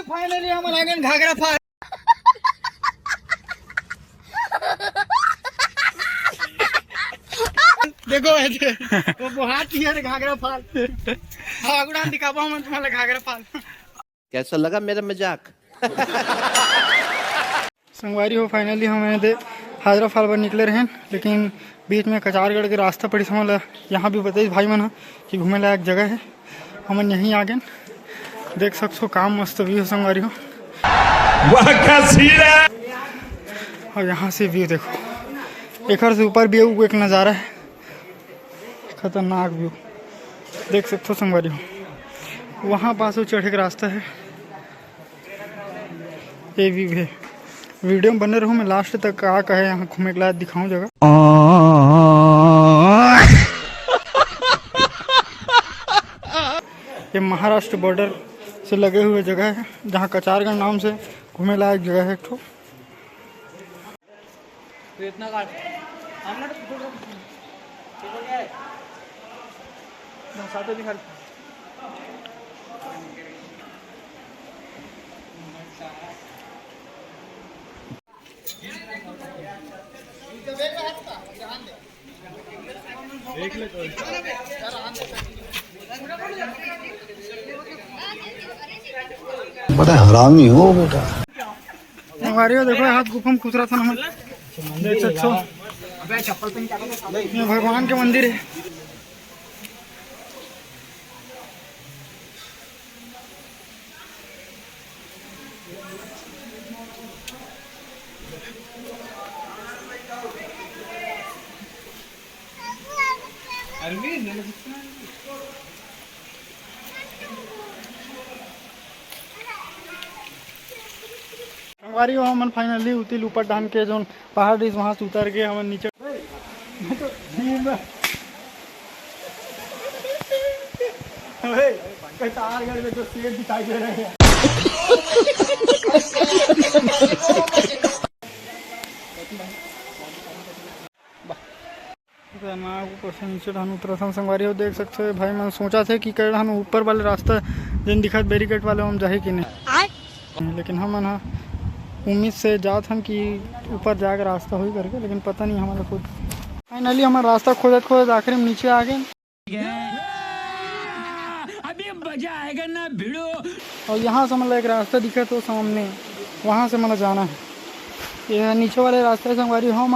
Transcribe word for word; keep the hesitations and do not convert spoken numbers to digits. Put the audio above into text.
Finally हमन आ गेन घाघरा फाल। देखो ऐसे, वो बोहात ही है घाघरा फाल। हाँ, गुड़ान दिखाबो हमन तुम्हारा घाघरा फाल। कैसा लगा मेरा मजाक? संगवारी हो, finally हमन एदे हाजरा फाल बर निकले रहेन, लेकिन बीच में कचारगढ़ के रास्ता पड़िस हमन ला। यहाँ भी बताइस भाई मन ह कि घूमे लायक जगह है। हमन यहीं आ गेन, देख सकथो का मस्त view है संगवारी हो। वाह क्या सीन है। और यहाँ से view देखो, एकर से ऊपर भी एक नज़ारा है, खतरनाक view देख सकथो संगवारी हो। वहाँ पास वो चढ़े के रास्ता है। ये view है। Video में बने रहो, मैं last तक का कहे यहाँ घूमे के लायक दिखाऊं जगह। ये महाराष्ट्र border से लगे हुए जगह है, जहाँ कचारगढ़ नाम से घूमे लायक जगह है एक ठो। तो इतना काट। आमलेट तो छोड़ दो। ठीक हो गया है? ना, साथ में खा ले। देख ले तो। बड़ा हरामी हो बेटा। संगवारी हो, देखो, हाथ गुफा में खुसरा था ना, देख सकते हो। ये भगवान के मंदिर है। संगवारी हो, हमन finally उतिल ऊपर डाहन के जोन पहाड़ रहिस, वहां से उतर के हमन नीचे। अबे, कटारगढ़ में तो शेर दिखाई दे रहे हैं। खतरनाक ऊपर से नीचे डाहन उतरत हन संगवारी हो, देख सकते हो भाई मन सोचत हे कि कहे डाहन ऊपर वाले रास्ता जेन दिखत बैरिकेड वाले, हम जाही कि नहीं। लेकिन हमन ह उम्मीद से जात हन कि ऊपर जाके रास्ता होही करके, लेकिन पता नहीं हमन ला खुद। Finally हमन रास्ता खोजत खोजत आखिरी में नीचे आ गेन। अभी मजा आएगा ना भिड़ो। और यहाँ से हमन ला एक रास्ता दिखत हो सामने, वहाँ से हमन ला जाना है। ये नीचे वाले रास्ते संगवारी हो।